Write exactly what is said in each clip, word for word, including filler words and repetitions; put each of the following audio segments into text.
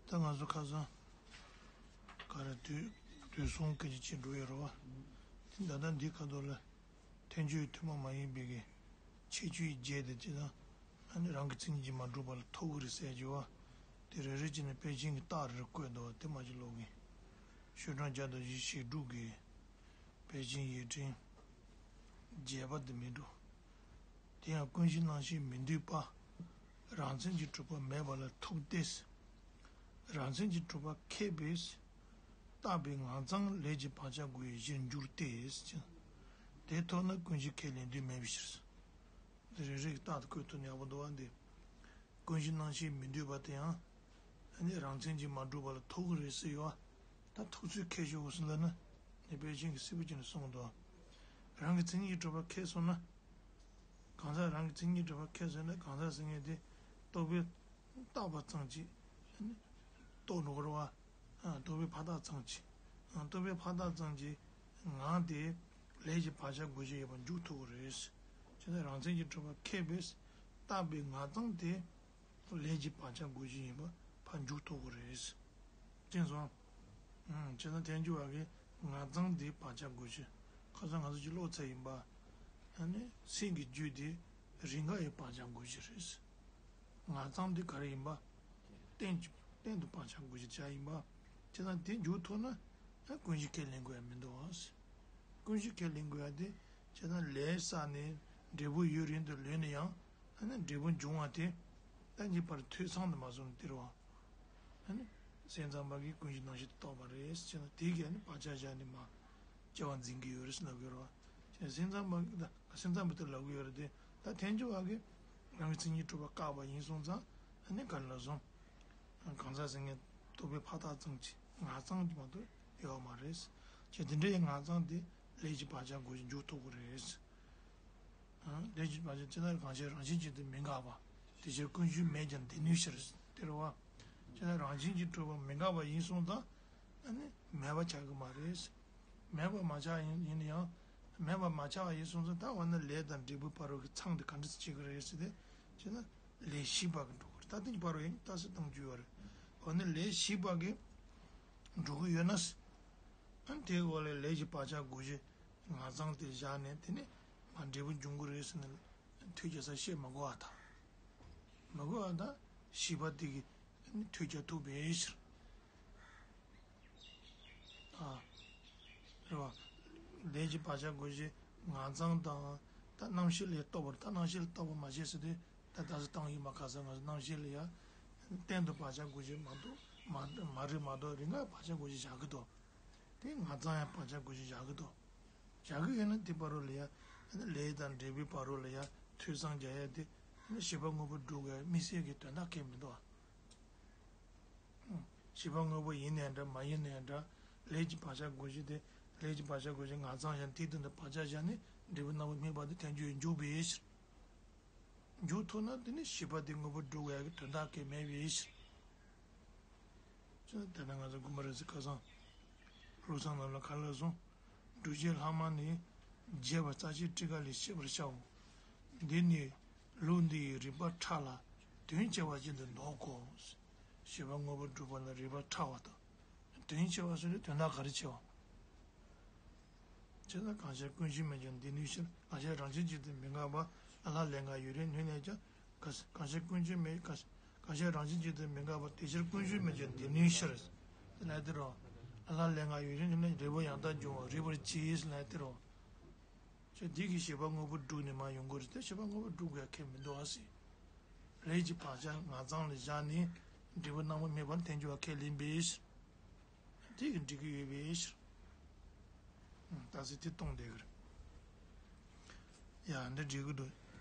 ད་ང་ཚོ་ཁ་སང་ག་རེ་དུས་དུས་གསུམ་སྐད་ཆ་བྱེད་འགྲོ་ཡོད་རེད་བ། དེ་ད་ལྟ་འདི་ཁ་ཐོག་ལ་ཐལ་འགྱུར་ཐུན་མོང་མ་ཡིན་པའི་གི་ཁྱད་ཆོས་བརྒྱད་དེ་ཅི་ན་ཨ་ནི་རང་གི་མཚན་ཉིད་ཀྱིས་མ་གྲུབ་པ་ལ་ཐུག་གི་རེད་ཟེར་གྱི་བ། དེ་རེ་རེ་བྱས་ནས་དཔེ་ཅན་གྱི་རྟགས་རེ་རེ་བཀོད་འདུག་བ། དེ་མ་གཅིག་ཀློག་གི། ཤོག་གྲངས་བརྒྱ་དང་བཞི་བཅུ་ཞེ་དྲུག་གི་དཔེ་ཅན་ཡིག་ཕྲེང་བརྒྱད་པ་དེ་མི་འགྲོ། དེ་ཡང་ཀུན་གཞི་རྣམ་ཤེས་མི་འདུས་པ། རང་མཚན་གྱིས་གྲུབ་པ་མེད་པ་ལ་ཐུག་སྟེ། རང་མཚན་གྱིས་གྲུབ་པ་ཁེགས་པས། རྟག་པའི་ངང་ཙང་ལས་ཀྱི་བག་ཆགས་བསྒོ་བའི་གཞིར་འགྱུར་ཏེ། དེ་ཐོབ་ན་ཀུན་གཞི་ཁས་ལེན་དུས་མེད་པའི་ཕྱིར། འདི་རེ་རེ་གི་རྟགས་དེ་བཀོད་ཐུབ་ན་ཡག་པོ་འདུག་བ་འདི། ཀུན་གཞི་རྣམ་ཤེས་མི་འདུས་པ་དེ་ཡང་། ཨ་ནི་རང་མཚན་གྱིས་མ་གྲུབ་པ་ལ་ཐུག་གི་རེད་ཟེར་ཡོད་བ། ད་ཐུག་ཚུལ་ཁྱད་ཆོས་འོ་ཟེར་ལབ་ན། ནི་དཔེ་ཅན་གྱིས་གསལ་པོ་བྱས་ནས་གསུངས་འདུག་རང་གི་མཚན་ཉིད་ཀྱིས་གྲུབ་པ་ཁེགས་སོང་ན། གང་ཟག་རང་གི་མཚན་ཉིད་ཀྱིས་གྲུབ་པ་ཁེགས་སོང་ན་གང་ཟག་ཟེར་མཁན་དེ་རྟོག་པས་བཏགས་པ་ཙམ་གྱིས་ཨ་ནི་རྟོགས་འགྲོ་གི་རེད་བ། རྟོག་པས་ཕར་བཏགས་ཙམ་གྱིས། རྟོག་པས་ཕར་བཏགས་ཙམ་གྱིས་ངང་དེ་ལས་ཀྱི་བག་ཆགས་བསྒོ་བྱེད་ཡོད་པར་འཇུག་ཐུབ་ཀྱི་རེད། བྱས་ཙང་རང་མཚན་གྱིས་གྲུབ་པ་ཁེགས་པས་བཏགས་པའི་ངང་ཙང་དེ། ལས་ཀྱི་བག་ཆགས་བསྒོ་བྱེད་ཡིན་པ་ཕར་འཇུག་ཐུབ་ཀྱི་རེད། དེ་སོང་། ཨང་། བྱས་ཙང་ཐལ་འགྱུར་བ་གིས་ངང་ཙང་དེ་བག་ཆགས་བསྒོ་བྱེད། ཁ་སང་ང་ཚོ་ཅིག་ཀློག་ཚར་ཡིན་པ། ཨ་ནི་སེམས་ཀྱི་རྒྱུད་དེ་རེས་འགའ་ཡི་བག་ཆགས་བསྒོ་བྱེད་རེད། ངང་ཙང་དེ་ག་རེ་ཡིན་པ། གཏན་གྱི་གཏན་དུ་བག་ཆགས་བསྒོ་བྱེད་བྱ་ཡིན་པ། བྱས་ཙང་དེ་འཇུག་ཐུབ་ན་ཡང་ཀུན་གཞི་ཁས་ལེན་དགོས་ཡ་མི་འདུག་ཨ། ཀུན་གཞི་ཁས་ལེན་དགོས་ཡ་དེ་བྱས་ཙང་ལས་བསགས་ནས་འབྲས་བུ་ཡུན་རིང་དུ་ལོན་ནས་ཡང་། ཨ་ནི་འབྲས་བུ་འབྱུང་བ་དེ་གཏན་གྱི་བར་ཐོས་བསམ་དུ་མ་སོང་ནས་སྟེར་བ། ཨ་ནི་སེམས་ཙམ་པ་གིས་ཀུན་གཞི་རྣམ་ཤེས་དེ་རྟོགས་པ་རེད་ཟེར་ན་དེ་གིས་ཨ་ནི་བག་ཆགས་བཞག་ནས་མ་སྐྱེ་བ་འཛིན་གྱི་ཡོད་རེད་ཟེར་ལབ་ཀྱི་ཡོད་རེད་བ། བྱས་ཙང་སེམས་ཙམ་པ་གིས་ད་སེམས་ཙམ་པ་དེ་ལབ་ཀྱི་ཡོད་རེད་དེ། ད་ཐལ་འགྱུར་བ་གིས་རང་གི་མཚན་ཉིད་གྲུབ་པ་བཀག་པ་ཡིན་སོང་ཙང་ཨ་ནི་ག་རེ་ལབ་སོང་། གང་ཟག་ཟེར་མཁན་རྟོག་པས་ཕར་བཏགས་ཙམ་གྱིས་ངང་ཙང་དེ་མ་གཏོགས་ཡོད་མ་རེད། ཅེས་དེ་འདྲ་ཡི་ངང་ཙང་དེ་ལས་ཀྱི་བག་ཆགས་བསྒོ་བྱེད་འཇུག་ཐུབ་ཀྱི་རེད། ལས་ཀྱི་བག་ཆགས་ཅི་ལྟར་གང་ཕྱིར་རང་བཞིན་གྱིས་དེ་མི་འགག་པ། དེ་ཕྱིར་ཀུན་གཞི་མེད་ཀྱང་དེ་ནུས་ཕྱིར། དེ་རེད་བ། ཅི་ལྟར་རང་བཞིན་གྱིས་གྲུབ་པ་མི་འགག་པ་ཡིན་སོང་ཙང་ཨ་ནི་མེད་པ་ཆགས་ཀྱི་མ་རེད། མེད་པ་མ་ཆགས་ཡིན་ཡིན་ན་ཡང་། མེད་པ་མ་ཆགས་པ་ཡིན་སོང་ཙང་ད་འོ་ན་ལས་དང་འབྲས་བུའི་བར་རོ་གི་མཚམས་དེ་ག་འདྲ་སེ་ཕྱེ་གི་རེད་ཟེར་ཏེ། ཅེ་ན། ལས་ཞིག་པ་གི་འགྲོ་གི་རེད། ད་ལྟ་གི་བར་རོ་ཡིན་ད་སེ་གཏོང་རྒྱུ་ཡོད་རེད། འོ་ན་ལས་ཞིག་པ་གི་འགྲོ་གི་ཡོད་ན། ཨ་ནི་དེའི་འོག་ལ་ལས་ཀྱི་བག་ཆགས་བསྒོ་བྱེད་ངང་ཙང་དེ་བཞག་ནས་དེ་ནས་མ་འབྲས་བུ་འབྱུང་གི་རེད་ཟེར་ནས་ཐོས་རྒྱག་ས་བཤད་མ་དགོས་པ་དང་། མ་དགོས་པ་དང་ཞིག་པ་དེ་གིས་ཐོས་རྒྱག་ཐུབ་པའི་ཕྱིར། ཨ། རེད་བ། ལས་ཀྱི་བག་ཆགས་བསྒོ་བྱེད་ངང་ཙང་དང་། ད་རྣམ་ཤེས་ལ་རྟོག་པར་ད་རྣམ་ཤེས་ལ་རྟོག་པ་མ་བྱས་ཟེར་དུས་ད་ད་གཟོད་བཏང་ཡིན་མ་ཁ་སང་ང་ཚོ་རྣམ་ཤེས་ལ་ཡ། གཏན་དུ་བག་ཆགས་བསྒོ་བྱེད་མ་གཏོགས་མ་མ་རེད་མ་གཏོགས་རེས་འགའ་བག་ཆགས་བསྒོ་བྱེད་བཞག་གི་འདུག་དེ་ངང་ཙང་ཡང་བག་ཆགས་བསྒོ་བྱེད་བཞག་གི་འདུག་བཞག་གི་ཡོད་ན་དེ་བར་རོ་ལ་ཡ། ལས་དང་འབྲས་བུའི་བར་རོ་ལ་ཡ་ཐོས་བསམ་རྒྱག་ཡ་དེ། ཞིག་པ་དངོས་པོ་སྒྲུབ་དགོས་ཡ་དམིགས་བསལ་གྱི་དོན་དག་གང་ཡང་མི་འདུག་བ། ཞིག་པ་དངོས་པོ་ཡིན་ནའི་འདྲ་མ་ཡིན་ནའི་འདྲ། ལས་ཀྱི་བག་ཆགས་བསྒོ་བྱེད་དེ། ལས་ཀྱི་བག་ཆགས་བསྒོ་བྱེད་ངང་ཙང་བཞག་དེའི་སྟེང་དུ་བག་ཆགས་བཞག་ནས་འབྲས་བུ་རྣམ་པར་སྨིན་པ་དེ་ཐལ་འགྱུར་བས་འཇུག་པའི་ཕྱིར། འཇུག་ཐུབ་ན་དེ་ནི་ཞིག་པ་དེ་དངོས་པོ་སྒྲུབ་དགོས་ཡ་གི་དོན་དག་གང་ཡང་མེད་པའི་ཕྱིར། ཅེ་ན་དེ་ན་ང་ཚོ་དགོན་པ་རེ་ཟིག་ཁ་སང་བློ་བཟང་རྣམས་ལ་ག་ལ་སོང་། སྒྲུབ་བྱེད་ལྷག་མ་ནི། རྒྱས་པར་རྩ་ཤེའི་སྤྲུལ་སྐུ་ལས་ཤེས་པར་བྱའོ། འདི་ནི་ལུགས་འདི་ཡི་རིགས་པ་ཕྲ་ལ་དོན་ཆེ་བ་ཅན་དུ་འདོགས་གོ། ཞིག་པ་དངོས་པོ་སྒྲུབ་པ་ལ་རིགས་པ་ཕྲ་བ་དང་། དོན་ཆེ་བ་ཟེར་དུས་དོན་དག་ག་རེ་ཆེ་བ། ཅེ་ན་གང་ཕྱིར་ཀུན་གཞི་མེད་ཀྱང་འདི་ནུས་ཕྱིར། གང་ཕྱིར་རང་བཞིན་གྱིས་དེ་མི་འགག་པ། ཨ་ལྷ་ལས་འགའ་ཡུན་རིང་ནུས་ནས་ཀྱང་། ག་གང་ཕྱིར་ཀུན་གཞི་མེད་ག་གང་ཕྱིར་རང་བཞིན་གྱིས་དེ་མི་འགག་པ། དེ་ཕྱིར་ཀུན་གཞི་མེད་ཀྱང་འདི་ནུས་ཕྱིར། ལབ་དེ་རོ། ཨ་ལྷ་ལས་འགའ་ཡུན་རིང་ནུས་ནས་འབྲས་བུ་ཡང་དག་འབྱུང་བར་རིགས་པར་གྱིས་ལབ་དེ་རོ། ཅེ་འདི་གི་ཞིག་པ་དངོས་པོ་སྒྲུབ་ནས་མ་ཡོང་གི་རེད་དེ་ཞིག་པ་དངོས་པོ་སྒྲུབ་དགོས་ཁེལ་མི་འདུག་ཨ་སི། ལས་ཀྱི་བག་ཆགས་ངང་ཚང་ལ་བཞག་ནས་འབྲས་བུ་རྣམ་པར་སྨིན་པ་ཐལ་འགྱུར་བ་ཁས་ལེན་པའི་ཕྱིར། དེ་གི་འགྲིག་གི་ཡོད་པའི་ཕྱིར། ད་ཚེ་དེ་གཏོང་བསྡད་གི་རེད། ཡ་འདི་འགྲིག་གི་འདུག་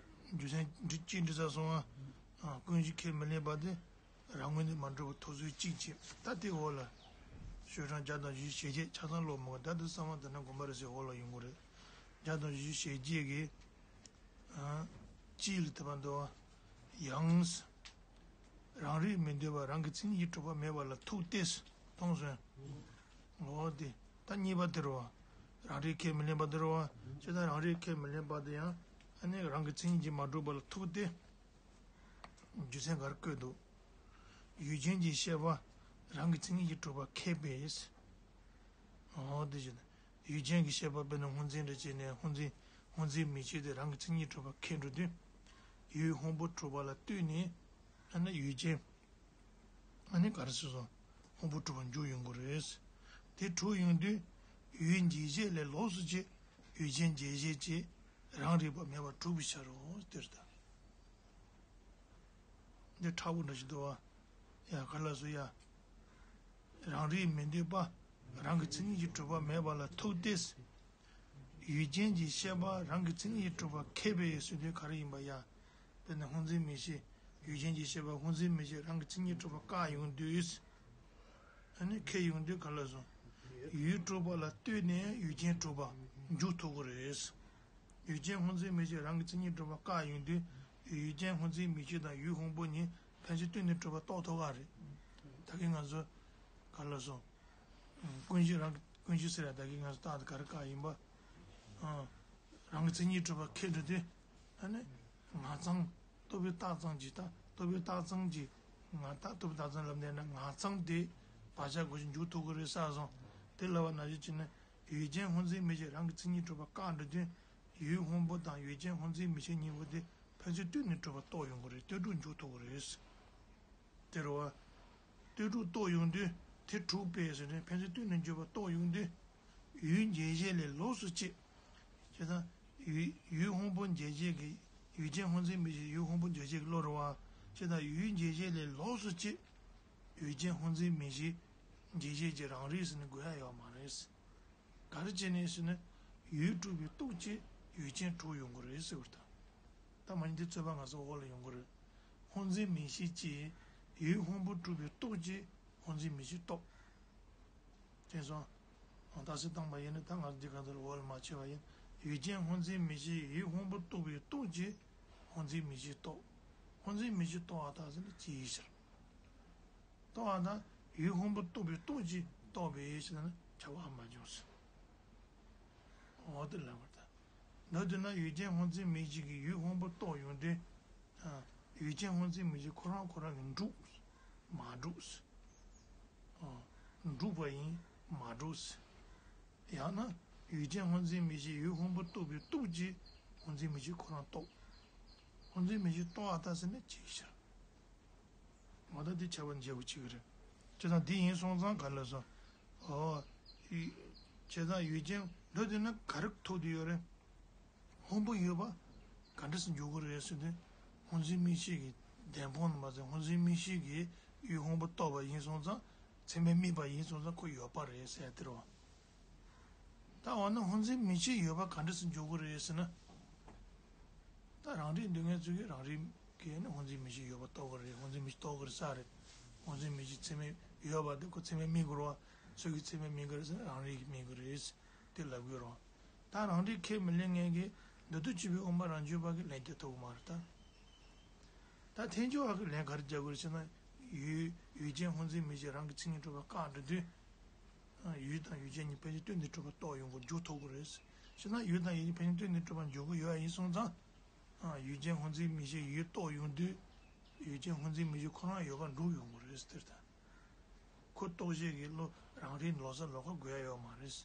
རྒྱུ་མཚན་འགྲིག་ཅི་འགྲིག་ས་སོང་ཨ། ཀུན་གཞི་ཁས་མི་ལེན་པ་དེ་རང་ངོས་ནས་མ་གྲུབ་པ་ཐོབ་ཚུལ་གཅིག་བྱས་ད་དེ་འོག་ལ། ཤོག་གྲངས་བརྒྱ་དང་བཞི་ཞེ་བརྒྱད་ཆ་ཚང་ཀློག་མ་དགོས་ད་དེ་གསང་བ་དེ་ན་དགོན་པ་རེ་ཟེར་འོག་ལ་ཡོང་གི་རེད། བརྒྱ་དང་བཞི་ཞེ་བརྒྱད་ཀྱི། གཅིག་ལ་དེ་བ་འདུག་བ། ཡང་། རང་རིག་མི་འདུས་པ་རང་གི་མཚན་ཉིད་ཀྱིས་གྲུབ་པ་མེད་པ་ལ་ཐུག་སྟེ། མཐོང་སོང་། འོ་དེ། ད་གཉིས་པ་དེ་རུ་བ། རང་རིག་ཁས་མི་ལེན་པ་དེ་རུ་བ། ཅེ་ན་རང་རིག་ཁས་མི་ལེན་པ་དེ་ཡང་། ཨ་ནི་རང་གི་མཚན་ཉིད་ཀྱིས་མ་གྲུབ་པ་ལ་ཐུག་སྟེ། རྒྱུ་མཚན་ག་རེ་བཀོད་འདུག་ཡུལ་ཅན་གྱི་ཤེས་པ། རང་གི་མཚན་ཉིད་ཀྱིས་གྲུབ་པ་ཁེགས་པས། འོ་དེ་བཞིན་ཡུལ་ཅན་གྱི་ཤེས་པ་དཔེར་ན་སྔོ་འཛིན་འདྲ་བྱས་ནས་སྔོ་འཛིན་སྔོ་འཛིན་མིག་ཤེས་དེ་རང་གི་མཚན་ཉིད་གྲུབ་པ་ཁེགས་འགྲོ་དུས། ཡུལ་སྔོན་པོ་གྲུབ་པ་ལ་ལྟོས་ནས་ཨ་ནི་ཡུལ་ཅན་ཨ་ནི་ག་རེ་ཟེར་སོང་། སྔོན་པོ་གྲུབ་པ་འཇུག་ཡོང་གི་རེད། དེ་གྲུབ་ཡོང་དུས་ཡུལ་འཇལ་བྱེད་ལས་ལོགས་སུ་བྱས་ཡུལ་ཅན་འཇལ་བྱེད་ཀྱི་རང་རིག་པ་མེད་པར་གྲུབ་པའི་ཕྱིར་རོ། དེ་ལྟར། འདི་ཕྲ་བོ་འདྲ་ཞིག་འདུག་བ། ཡ་ག་ལ་སོ་ཡ། རང་རིག་མི་འདོད་པ། རང་གི་མཚན་ཉིད་ཀྱིས་གྲུབ་པ་མེད་པ་ལ་ཐུག་སྟེ། ཡུལ་ཅན་གྱི་ཤེས་པ་རང་གི་མཚན་ཉིད་ཀྱིས་གྲུབ་པ་ཁེགས་པས་ཟེར་དུས་ག་རེ་ཡིན་པ་ཡ། དཔེར་ན་སྔོ་འཛིན་མིག་ཤེས། ཡུལ་ཅན་གྱི་ཤེས་པ་སྔོ་འཛིན་མིག་ཤེས་རང་གི་མཚན་ཉིད་གྲུབ་པ་བཀག་ཡོང་དུས། ཨ་ནི་ཁེགས་ཡོང་དུས་ག་ལ་སོང་། ཡུལ་གྲུབ་པ་ལ་ལྟོས་ནས་ཡུལ་ཅན་གྲུབ་པ་འཇུག་ཐུབ་ཀྱི་རེད། ཡུལ་ཅན་སྔོ་འཛིན་མིག་ཤེས་རང་གི་མཚན་ཉིད་གྲུབ་པ་བཀག་ཡོང་དུས། ཡུལ་ཅན་སྔོ་འཛིན་མིག་ཤེས་དང་ཡུལ་སྔོན་པོ་གཉིས་ཕན་ཚུན་བསྟུན་ནས་གྲུབ་པ་རྟོགས་ཐུབ་ཀྱི་རེད། ད་གིན་ང་ཚོ་ག་ལ་སོང་། ཀུན་གཞི་རང་གི་ཀུན་གཞི་ཟེར་ཡ་ད་གིན་ང་ཚོ་རྟགས་དེ་ག་རེ་བཀག་ཡིན་པ། རང་གི་མཚན་ཉིད་གྲུབ་པ་ཁེགས་འགྲོ་དུས། ཨ་ནི། ང་ཚང་། རྟོག་པས་བཏགས་ཙམ་གྱི་རྟགས། རྟོག་པས་བཏགས་ཙམ་གྱི་ང་རྟགས། རྟོག་པས་བཏགས་ཙམ་ལབ་ནས་ན་ང་ཚང་དེ་བག་ཆགས་གོ་ཞིང་འཇུག་ཐུབ་ཀྱི་རེད་ཟེར་སོང་། དེ་ལབ་པ་ནང་བཞིན་བྱས་ན་ཡུལ་ཅན་སྔོ་འཛིན་མིག་ཤེས་རང་གི་མཚན་ཉིད་གྲུབ་པ་བཀག་འགྲོ་དུས། ཡུལ་སྔོན་པོ་དང་ཡུལ་ཅན་སྔོ་འཛིན་མིག་ཤེས་གཉིས་པོ་དེ་ཕན་ཚུན་བསྟུན་ནས་གྲུབ་པ་རྟོགས་ཡོང་གི་རེད། ལྟོས་གྲུབ་འཇུག་ཐུབ་ཀྱི་རེད། དེ་རེད་བ། ལྟོས་གྲུབ་རྟོགས་ཡོང་དུས་དེ་གྲུབ་པས་ཟེར་ནས་ཕན་ཚུན་བསྟུན་ནས་འཇུག་པ་རྟོགས་ཡོང་དུས། ཡུལ་འཇལ་བྱེད་ལས་ལོགས་སུ་བྱས། བྱས་ཙང་། ཡུལ་ཡུལ་སྔོན་པོ་འཇལ་བྱེད་ཀྱི་ཡུལ་ཅན་སྔོ་འཛིན་མིག་ཤེས་ཡུལ་སྔོན་པོ་འཇལ་བྱེད་ཀྱི་བློ་རེད་བ། བྱས་ཙང་ཡུལ་འཇལ་བྱེད་ལས་ལོགས་སུ་བྱས། ཡུལ་ཅན་སྔོ་འཛིན་མིག་ཤེས་འཇལ་བྱེད་ཀྱི་རང་རིག་ཟེར་ནས་དགོས་ཡ་ཡོད་མ་རེད། ག་རེ་བྱས་ནས་ཟེར་ན། ཡུལ་གྲུབ་པའི་སྟོབས་ཀྱིས་ཡུལ་ཅན་གྲུབ་ཡོང་གི་རེད་ཟེར་བ་དང་། ད་མ་ཉིད་དེ་རྩོད་པ་ང་ཚོ་འོག་ལ་ཡོང་གི་རེད། སྔོ་འཛིན་མིག་ཤེས་ཀྱིས་ཡུལ་སྔོན་པོ་གྲུབ་པའི་སྟོབས་ཀྱིས་སྔོ་འཛིན་མིག་ཤེས་རྟོགས། དེ་སོང་། རྟགས་གསལ་བཏང་པ་ཡིན་ན་ད་ང་ཚོ་འདི་ག་ཚོད་འོག་ལ་མ་ཕྱེ་བ་ཡིན། ཡུལ་ཅན་སྔོ་འཛིན་མིག་ཤེས་ཡུལ་སྔོན་པོ་རྟོགས་པའི་སྟོབས་ཀྱིས་སྔོ་འཛིན་མིག་ཤེས་རྟོགས། སྔོ་འཛིན་མིག་ཤེས་རྟོགས་པ་དག་ཟེར་ན་ཅི་ཡིན་ཕྱིར། རྟོགས་པ་དང་ཡུལ་སྔོན་པོ་རྟོགས་པའི་སྟོབས་ཀྱིས་རྟོགས་པའི་ཕྱིར་ན་ཁྱབ་པ་མ་བྱུང་ཟེར། འོ་དེ་ལབ་པར་ཐལ། མདོར་བསྡུས་ན་ཡུལ་ཅན་སྔོ་འཛིན་མིག་ཤེས་ཀྱིས་ཡུལ་སྔོན་པོ་རྟོགས་ཡོང་དུས། ཡུལ་ཅན་སྔོ་འཛིན་མིག་ཤེས་ཁོ་རང་ཁོ་རང་གིས་འགྲུབ། མ་འགྲུབ། འགྲུབ་པ་ཡིན། མ་འགྲུབ། ཡང་ན་ཡུལ་ཅན་སྔོ་འཛིན་མིག་ཤེས་ཡུལ་སྔོན་པོ་རྟོགས་པའི་སྟོབས་ཀྱིས་སྔོ་འཛིན་མིག་ཤེས་ཁོ་རང་རྟོགས། སྔོ་འཛིན་མིག་ཤེས་རྟོགས་པ་དག་ཟེར་ན་ཅིའི་ཕྱིར། འོ་ད་འདི་ཁྱབ་པ་འཇལ་དགོས་ཀྱི་རེད། བྱས་ཙང་འདི་ཡིན་སོང་ཙང་ག་ལ་སོང་། ཨོ། བྱས་ཙང་ཡུལ་ཅན་འདོད་དེ་ན་ག་རེ་ཐུག་དེ་ཡོད་རེད། སྔོན་པོ་ཡོད་པ་ག་འདྲ་སེ་འཇོག་གི་རེད་ཟེར་དུས། སྔོ་འཛིན་མིག་ཤེས་ཀྱི་བདེན་དཔང་ནི་མ་ཟད་སྔོ་འཛིན་མིག་ཤེས་ཀྱིས་ཡུལ་སྔོན་པོ་རྟོགས་པ་ཡིན་སོང་ཙང་ཚད་མས་དམིགས་པ་ཡིན་སོང་ཙང་ཁོ་ཡོད་པ་རེད་ཟེར་ཡ་དེ་རེད་བ། ད་འོ་ན་སྔོ་འཛིན་མིག་ཤེས་ཡོད་པ་ག་འདྲ་སེ་འཇོག་གི་རེད་ཟེར་ན། ད་རང་རིག་འདོད་མཁན་ཚོ་གིས་རང་རིག་གིས་ནི་སྔོ་འཛིན་མིག་ཤེས་ཡོད་པ་རྟོགས་ཀྱི་རེད། སྔོ་འཛིན་མིག་ཤེས་རྟོགས་ཀྱི་རེད་ས་རེད། སྔོ་འཛིན་མིག་ཤེས་ཚད་མས་ཡོད་པ་དེ་ཁོ་ཚད་མས་དམིགས་དགོས་རེད་བ། ཚུལ་གྱིས་ཚད་མས་དམིགས་ཀྱི་རེད་ཟེར་ན་རང་རིག་གིས་དམིགས་ཀྱི་རེད་དེ་ལབ་ཀྱི་རེད་བ། ད་རང་རིག་ཁས་མི་ལེན་མཁན་གྱིས་མདོ་སྡེ་སྤྱི་པའི་དབུ་མ་རང་རྒྱུད་པ་གིས་ལན་རྒྱག་ཐུབ་ཀྱི་མ་རེད་ད། ད་ཐལ་འགྱུར་བ་གིས་ལན་ག་རེ་རྒྱག་དགོས་རེད་ཟེར་ན། ཡུལ་ཡུལ་ཅན་སྔོ་འཛིན་མིག་ཤེས་རང་གི་མཚན་ཉིད་གྲུབ་པ་བཀག་འགྲོ་དུས། ཡུལ་དང་ཡུལ་ཅན་གཉིས་ཕན་ཚུན་བསྟུན་ནས་གྲུབ་པ་རྟོགས་ཡོང་གི་འཇུག་ཐུབ་ཀྱི་རེད། བྱས་ན་ཡུལ་དང་ཡུལ་ཅན་ཕན་ཚུན་བསྟུན་ནས་གྲུབ་པ་འཇུག་གི་ཡོད་ཡིན་སོང་ཙང་། ཡུལ་ཅན་སྔོ་འཛིན་མིག་ཤེས་ཡུལ་རྟོགས་ཡོང་དུས། ཡུལ་ཅན་སྔོ་འཛིན་མིག་ཤེས་ཁོ་རང་ཡོད་པ་འགྲུབ་ཡོང་གི་རེད་ཟེར་ད། ཁོ་རྟོགས་བྱེད་ཀྱི་བློ་རང་རིག་ལོགས་སུ་ལོགས་ཀ་དགོས་ཡ་ཡོད་མ་རེད།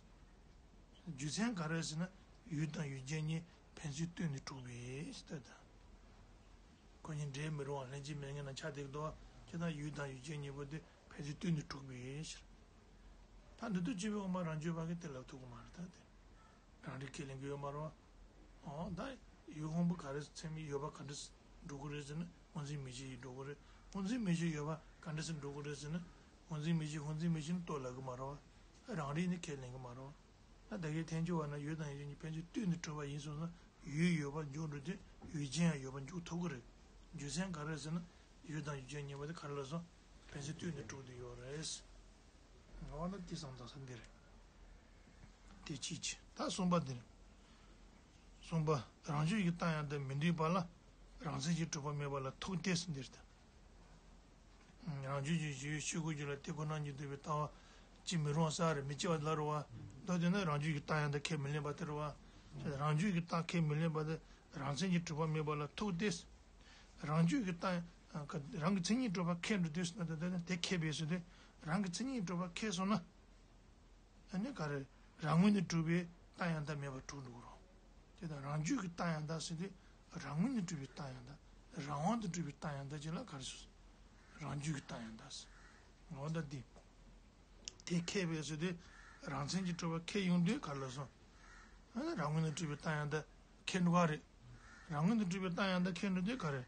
རྒྱུ་མཚན་ག་རེ་ཟེར་ན་ཡུལ་དང་ཡུལ་ཅན་གཉིས་ཕན་ཚུན་བསྟུན་ནས་གྲུབ་པས་ཟེར་ད། ཁོ་གཉིས་འབྲལ་མི་རུང་བ་ལྷན་ཅིག་མི་ངེས་ན་ཆ་དེ་འདུག་བ། ཁྱེད་དང་ཡུལ་དང་ཡུལ་ཅན་གཉིས་པོ་དེ་ཕན་ཚུན་བསྟུན་ནས་གྲུབ་པའི་ཕྱིར། ད་མདོ་སྡེ་སྤྱི་པའི་དབུ་མ་རང་རྒྱུད་པ་གིས་དེ་ལབ་ཐུབ་ཀྱི་མ་རེད་ད་དེ། རང་རིག་ཁས་ལེན་གྱི་ཡོད་མ་རེད་བ། འོ་ད་ཡུལ་སྔོན་པོ་ག་རེ་ཚད་མས་ཡོད་པ་ག་འདྲ་འགྲོ་གི་རེད་ཟེར་ན་སྔོ་འཛིན་མིག་ཤེས་ཡིས་འགྲོ་གི་རེད། སྔོ་འཛིན་མིག་ཤེས་ཡོད་པ་ག་འདྲ་སེ་འགྲོ་གི་རེད་ཟེར་ན་སྔོ་འཛིན་མིག་ཤེས་སྔོ་འཛིན་མིག་ཤེས་ནི་རྟོགས་ལབ་ཀྱི་མ་རེད་བ། རང་རིག་ནི་ཁས་ལེན་གྱི་མ་རེད་བ། ད་ད་གའི་ཐལ་འགྱུར་བ་ན་ཡུལ་དང་ཡུལ་ཅན་གཉིས་ཕན་ཚུན་བསྟུན་ནས་གྲུབ་པ་ཡིན་སོང་ན་ཡུལ་ཡོད་པར་འཇོག་འགྲོ་དུས་ཡུལ་ཅན་ཡང་ཡོད་པར་འཇོག་ཐུབ་ཀྱི་རེད། རྒྱུ་མཚན་ག་རེ་ཟེར་ན་ཡུལ་དང་ཡུལ་ཅན་གཉིས་པོ་དེ་ག་རེ་ལབ་སོང་། ཕན་ཚུན་བསྟུན་ནས་གྲུབ་བསྡད་ཡོད་རེད། འོ་ན་དེ་བསམ་ཚར་ས་འདི་རེད། དེ་གཅིག་བྱས། ད་གསུམ་པ་འདི་རེད། གསུམ་པ། རང་རྒྱུད་ཀྱི་རྟགས་ཡང་དག་མི་འདུས་པ་ལ་རང་མཚན་གྱིས་གྲུབ་པ་མེད་པ་ལ་ཐུག་སྟེ་ཟེར་འདི་རེད་ད། རང་རྒྱུད་ཀྱི་རྒྱུ་ཡོད་ཆོས་སྐུའི་རྒྱུད་ལ་དེ་ཁོ་ན་ཉིད་འདུས་པའི་ལྟ་བ་ཅིས་མི་རུང་ས་རེད་མི་སྐྱེ་བ་ལ་རུང་བ། མདོར་བསྡུས་ན་རང་རྒྱུད་ཀྱི་རྟགས་ཡང་དག་ཁས་མི་ལེན་པ་དེ་རུང་བ། རང་རྒྱུད་ཀྱི་རྟགས་ཁས་མི་ལེན་པ་དེ་རང་མཚན་གྱིས་གྲུབ་པ་མེད་པ་ལ་ཐུག་སྟེ། རང་རྒྱུད་ཀྱི་རྟགས་ རང་གི་མཚན་ཉིད་གྲུབ་པ་ཁས་འགྲོ་དུས་ཟེར་ན་དེ་ཁས་པས་ཟེར་དུས་རང་གི་མཚན་ཉིད་གྲུབ་པ་ཁས་སོང་ན། ཨ་ནི་ག་རེ། རང་ངོས་ནས་གྲུབ་པའི་རྟགས་ཡང་དག་མེད་པར་གྲུབ་འགྲོ་གི་རེད། དེ་དང་རང་རྒྱུད་ཀྱི་རྟགས་ཡང་དག་ཟེར་དུས་རང་ངོས་ནས་གྲུབ་པའི་རྟགས་ཡང་དག་རང་དབང་དུ་གྲུབ་པའི་རྟགས་ཡང་དག་ཅིག་ལ་ག་རེ་ཟེར། རང་རྒྱུད་ཀྱི་རྟགས་ཡང་དག་ཟེར། འོ་ད་འདི། དེ་ཁས་པས་ཟེར་དུས་རང་མཚན་གྱིས་གྲུབ་པ་ཁས་ཡོང་དུས་ག་རེ་ལབ་སོང་། ཨ་ནི་རང་ངོས་ནས་གྲུབ་པའི་རྟགས་ཡང་དག་ཁས་འགྲོ་ག་རེད། རང་ངོས་ནས་གྲུབ་པའི་རྟགས་ཡང་དག་ཁས་འགྲོ་དུས་ག་རེ།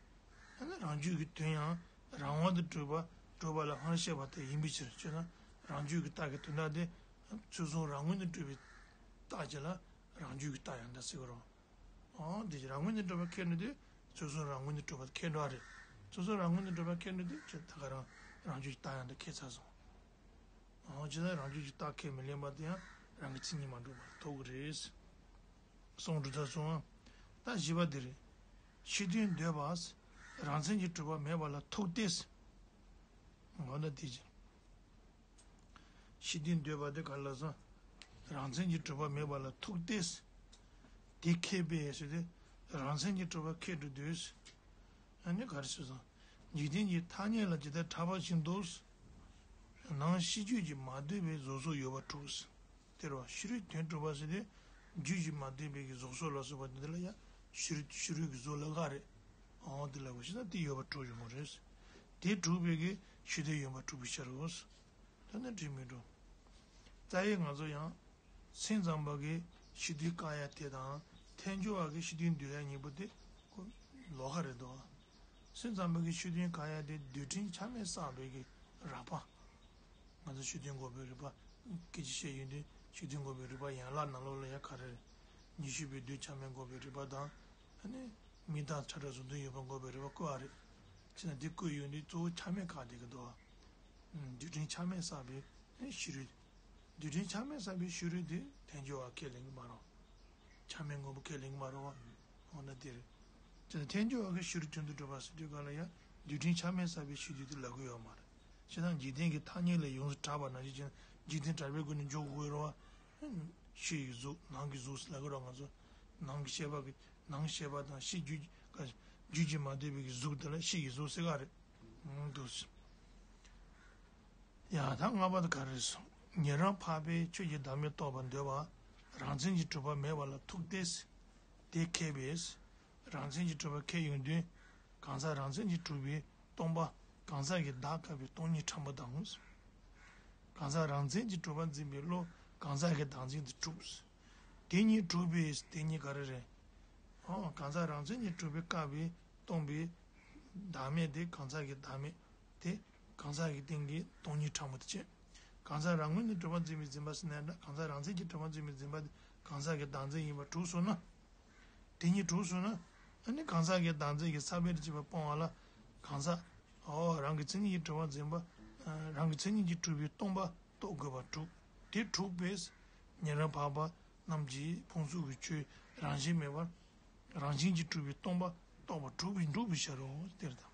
ཨ་ནི་རང་རྒྱུད་ཀྱི་དོན་ཡང་རང་དབང་དུ་གྲུབ་པ་གྲུབ་པ་ལ་སྔར་བཤད་པ་ལྟར་ཡིན་པའི་ཕྱིར་ཞེ་ན། རང་རྒྱུད་ཀྱི་རྟགས་ཀྱི་དོན་དག་དེ་ཚུལ་གསུམ་རང་ངོས་ནས་གྲུབ་པའི་རྟགས་ཅིག་ལ་རང་རྒྱུད་ཀྱི་རྟགས་ཡང་དག་ཟེར་གི་རེད། ཨོ་དེ་རང་ངོས་ནས་གྲུབ་པ་ཁས་འགྲོ་དུས་ཚུལ་གསུམ་རང་ངོས་ནས་གྲུབ་པ་ཁས་འགྲོ་བ་རེད། ཚུལ་གསུམ་རང་ངོས་ནས་གྲུབ་པ་ཁས་འགྲོ་དུས་ཅི་ད་ག་རང་རང་རྒྱུད་ཀྱི་རྟགས་ཡང་དག་ཁས་ཚར་སོང་། ཨོ་ཇི་ལྟར་རང་རྒྱུད་ཀྱི་རྟགས་ཁས་མི་ལེན་པ་དེ་ཡང་རང་གི་མཚན་ཉིད་མ་གྲུབ་པར་ཐོབ་ཀྱི་རེད། གསུངས་གྲུབ་མཐའ་གསུམ། ད་བཞི་པ་འདི་རེད། ཕྱི་དོན་འདོད་པ། རང་མཚན་གྱིས་གྲུབ་པ་མེད་པ་ལ་ཐུག་སྟེ། འོ་ན་དེ་ཅི། ཕྱི་དོན་འདོད་པ་དེ་ག་ལ་སོང་། རང་མཚན་གྱིས་གྲུབ་པ་མེད་པ་ལ་ཐུག་སྟེ། དེ་ཁས་པས་ཟེར་ཏེ། རང་མཚན་གྱིས་གྲུབ་པ་ཁས་འགྲོ་དུས། ཨ་ནི་ག་རེ་ཟེར་སོང་། འཇིག་རྟེན་གྱི་ཐ་སྙད་ལ་ཇི་ལྟར་གྲགས་པ་བཞིན་དུ། ནང་ཤེས་རྒྱུད་ཀྱིས་མ་ལྡོག་པའི་གཟུགས་སོགས་ཡོད་པར་གྲུབ། དེ་རུ་ཕྱི་རོལ་དོན་གྲུབ་པ་ཟེར་ཏེ། རྒྱུད་ཀྱིས་མ་ལྡོག་པའི་གི་གཟུགས་སོགས་ལ་སོགས་པ་འདི་ལ་ཡང་ཕྱི་རོལ་ཕྱི་རོལ་གྱི་གཟུགས་ལ་ག་རེ། འོ་དེ་ལ་གོ་ཤེས་ན་དེ་ཡོད་པར་གྲུབ་ཡོང་གི་རེད། དེ་གྲུབ་པའི་གི་ཕྱི་དོན་ཡོད་པར་གྲུབ་པའི་ཕྱིར་རོ། ད་ནི་འགྲིག་མི་འགྲོ། རྩ་བའི་ང་ཚོ་ཡང་། སེམས་ཙམ་པ་གི་ཕྱི་དོན་བཀག་ཡ་དེ་དང་ཐལ་འགྱུར་བ་གི་ཕྱི་དོན་འདོད་ཡ་གཉིས་པོ་དེ་ལོགས་ཀ་རེད་འདུག་སེམས་ཙམ་པ་གི་ཕྱི་དོན་བཀག་ཡ་དེ་རྡུལ་ཕྲན་ཆ་མེད་བསགས་པའི་གི་རགས་པ། ང་ཚོ་ཕྱི་དོན་འགོག་པའི་རིགས་པ། སྐད་ཆ་བཤད་ཡོང་དུས་ཕྱི་དོན་འགོག་པའི་རིགས་པ་ཡན་ལག་ནང་ལོགས་ལ་ཡ་ག་རེ་རེད། ཉི་ཤུ་པའི་རྡུལ་ཆ་མེད་འགོག་པའི་རིགས་པ་དང་། ཨ་ནི། མིག་དང་ཆ་འདྲ་གཟུང་དོན་ཡོད་པ་འགོག་པའི་རིགས་པ་བཀོད་པ་རེད། བྱས་ན་འདི་བཀོད་ཡོང་དུས་གཙོ་བོ་ཆ་མེད་བཀག་བསྡད་ཀྱི་འདུག་རྡུལ་ཕྲན་ཆ་མེད་བསགས་པའི་ཕྱི་རོལ། རྡུལ་ཕྲན་ཆ་མེད་བསགས་པའི་ཕྱི་རོལ་དེ་ཐལ་འགྱུར་བ་ཁས་ལེན་གྱི་མ་རེད། ཆ་མེད་དངོས་པོ་ཁས་ལེན་གྱི་མ་རེད་བ། འོ་ན་དེ་རེད། དེ་ནི་ཐལ་འགྱུར་བ་གི་ཕྱི་རོལ་དོན་དུ་གྲུབ་པ་ཟེར་དུས་ག་ལ་ཡང་རྡུལ་ཕྲན་ཆ་མེད་བསགས་པའི་ཕྱི་རོལ་དེ་ལབ་ཀྱི་ཡོད་མ་རེད། བྱས་ཙང་འཇིག་རྟེན་གྱི་ཐ་སྙད་ལས་ཡོངས་སུ་གྲགས་པ་ནང་བཞིན་བྱས་ན་འཇིག་རྟེན་གྲགས་པའི་སྒོ་ནས་འཇོག་དགོས་རེད་བ། ཕྱི་ཡི་གཟུགས་ནང་གི་གཟུགས་ལབ་ཀྱི་རེད་བ་ང་ཚོ། ནང་གི་ཤེས་པ་གི་ནང་ཤེས་པ་དང་ཕྱི་རྒྱུད་ཀྱི་རྒྱུད་ཀྱིས་མ་ལྡོག་པའི་གི་གཟུགས་དེ་ལ་ཕྱི་ཡི་གཟུགས་ཟེར་ག་རེད། འདུག་ཡ་ད་ལྔ་པ་དེ་ག་རེ་རེད་ཟེར། ཉན་རང་འཕགས་པས་ཆོས་ཀྱི་བདག་མེད་རྟོགས་པར་འདོད་པ། རང་མཚན་གྱིས་གྲུབ་པ་མེད་པ་ལ་ཐུག་སྟེ། དེ་ཁས་པས། རང་མཚན་གྱིས་གྲུབ་པ་ཁས་ཡོང་དུས། གང་ཟག་རང་མཚན་གྱིས་གྲུབ་པས་སྟོང་པ། གང་ཟག་གི་བདག་བཀག་པས་སྟོང་ཉིད་ཕྲ་མོ་དང་། གང་ཟག་རང་མཚན་གྱིས་གྲུབ་པར་འཛིན་པའི་བློ་གང་ཟག་གི་བདག་འཛིན་དུ་གྲུབ། དེ་ཉིད་གྲུབ་པས་དེ་ཉིད་ག་རེ་རེད། ཨོ་གང་ཟག་རང་མཚན་གྱིས་གྲུབ་པས་བཀག་པས་སྟོང་པའི་བདག་མེད་དེ་གང་ཟག་གི་བདག་མེད་དེ་གང་ཟག་གི་སྟེང་གི་སྟོང་ཉིད་ཕྲ་མོ་དེ་བྱས། གང་ཟག་རང་ངོས་ནས་གྲུབ་པར་འཛིན་པའི་འཛིན་པ་ཟེར་ན་འདྲ་གང་ཟག་རང་མཚན་གྱིས་གྲུབ་པར་འཛིན་པའི་འཛིན་པ་དེ་གང་ཟག་གི་བདག་འཛིན་ཡིན་པར་གྲུབ་སོང་ན། དེ་ཉིད་གྲུབ་སོང་ན། ཨ་ནི་གང་ཟག་གི་བདག་འཛིན་གྱི་ས་བོན་དུ་བྱས་པ་སྤོང་བ་ལ། གང་ཟག་ཨོ་རང་གི་མཚན་ཉིད་ཀྱིས་གྲུབ་པར་འཛིན་པ། རང་གི་མཚན་ཉིད་ཀྱིས་གྲུབ་པའི་སྟོང་པ་རྟོགས་དགོས་པར་གྲུབ། དེ་གྲུབ་པས། ཉན་རང་འཕགས་པ་རྣམས་ཀྱིས་ཕུང་གཟུགས་ཀྱི་ཆོས་རང་བཞིན་མེད་པར། རང་བཞིན་གྱིས་གྲུབ་པའི་སྟོང་པ་རྟོགས་པར་གྲུབ་པས་འགྲུབ་པའི་ཕྱིར་རོ། དེ་ལྟར།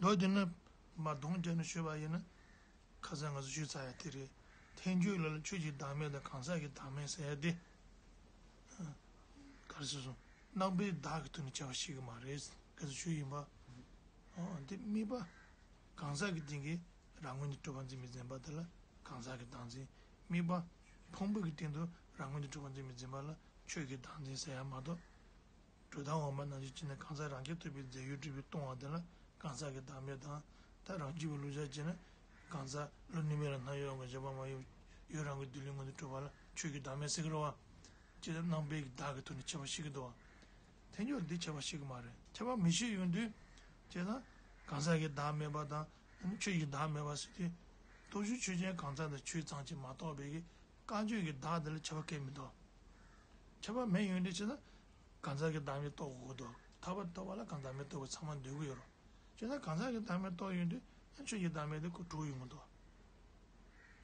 མདོ་འདི་ནི་མ་དོན་བྱས་ནས་ཤོད་པ་ཡིན་ན། ཁ་སང་ང་ཚོ་ཞུས་ཚར་ཡ་དེ་རེད། ཐལ་འགྱུར་ལ་ལ་ཆོས་ཀྱི་བདག་མེད་དང་གང་ཟག་གི་བདག་མེད་ཟེར་ཡ་དེ། ག་རེ་ཟེར་སོང་། རྣམ་པའི་བདག་གི་ཐོག་ནས་ཁྱབ་པ་ཞིག་གི་མ་རེད། ག་ཚོད་ཞུས་ཡིན་པ། འོ་འདི་དམིགས་པ། གང་ཟག་གི་སྟེང་གི་རང་ངོས་ནས་གྲུབ་པར་འཛིན་པའི་འཛིན་པ་དེ་ལ་གང་ཟག་གི་བདག་འཛིན། དམིགས་པ། ཕུང་པོ་གི་སྟེང་དུ་རང་ངོས་ནས་གྲུབ་པར་འཛིན་པའི་འཛིན་པ་ལ་ཆོས་ཀྱི་བདག་འཛིན་ཟེར་ཡ་མ་གཏོགས། གྲུབ་མཐའ་འོག་མ་ནང་བཞིན་བྱས་ནས་གང་ཟག་རང་རྐྱ་ཐུབ་པའི་རྫས་ཡོད་གྲུབ་པའི་སྟོང་པ་དེ་ལ་གང་ཟག་གི་བདག་མེད་དང་། ད་རང་རྒྱུད་པའི་བློ་སྦྱར་བྱས་ན། གང་ཟག་བློ་ནུས་མེད་ལ་སྣང་ཡུལ་དབང་གིས་བཞག་པ་མ་ཡིན། ཡུལ་རང་གི་རྡུལ་ལས་མངོན་དུ་གྲུབ་པ་ལ་ཆོས་ཀྱི་བདག་མེད་ཟེར་གི་རེད་བ། ཅེས་དང་རྣམ་པའི་བདག་གི་ཐོག་ནས་ཁྱད་པར་ཕྱེ་གི་འདུག་བ། ཐལ་འགྱུར་འདི་ཁྱད་པར་ཕྱེ་གི་མ་རེད། ཁྱད་པར་མི་ཕྱེ་ཡོང་དུས། ཅེས་དང་། གང་ཟག་གི་བདག་མེད་པ་དང་། ཆོས་ཀྱི་བདག་མེད་པ་ཟེར་དུས། སྟོབས་བཅུ་ཆོས་ཅན་གང་ཟག་དང་ཆོས་ཙམ་གྱིས་མ་རྟོགས་པའི་གི་བཀག་ཆོས་ཀྱི་བདག་དེ་ལ་ཁྱད་པར་གང་ཡང་མི་འདུག་ཁྱད་པར་མེད་ཡོང་དུས་ཅེས་དང་། གང་ཟག་གི་བདག་མེད་རྟོགས་དགོས་འདུག་ཐར་པ་ཐོབ་པ་ལ་གང་ཟག་མེད་རྟོགས་པ་ཚང་མ་འདོད་ཀྱི་ཡོད་རེད། བྱས་ན་གང་ཟག་གི་བདག་མེད་རྟོགས་ཡོང་དུས་ཆོས་ཀྱི་བདག་མེད་དེ་ཁོ་གྲུབ་ཡོང་གི་འདུག་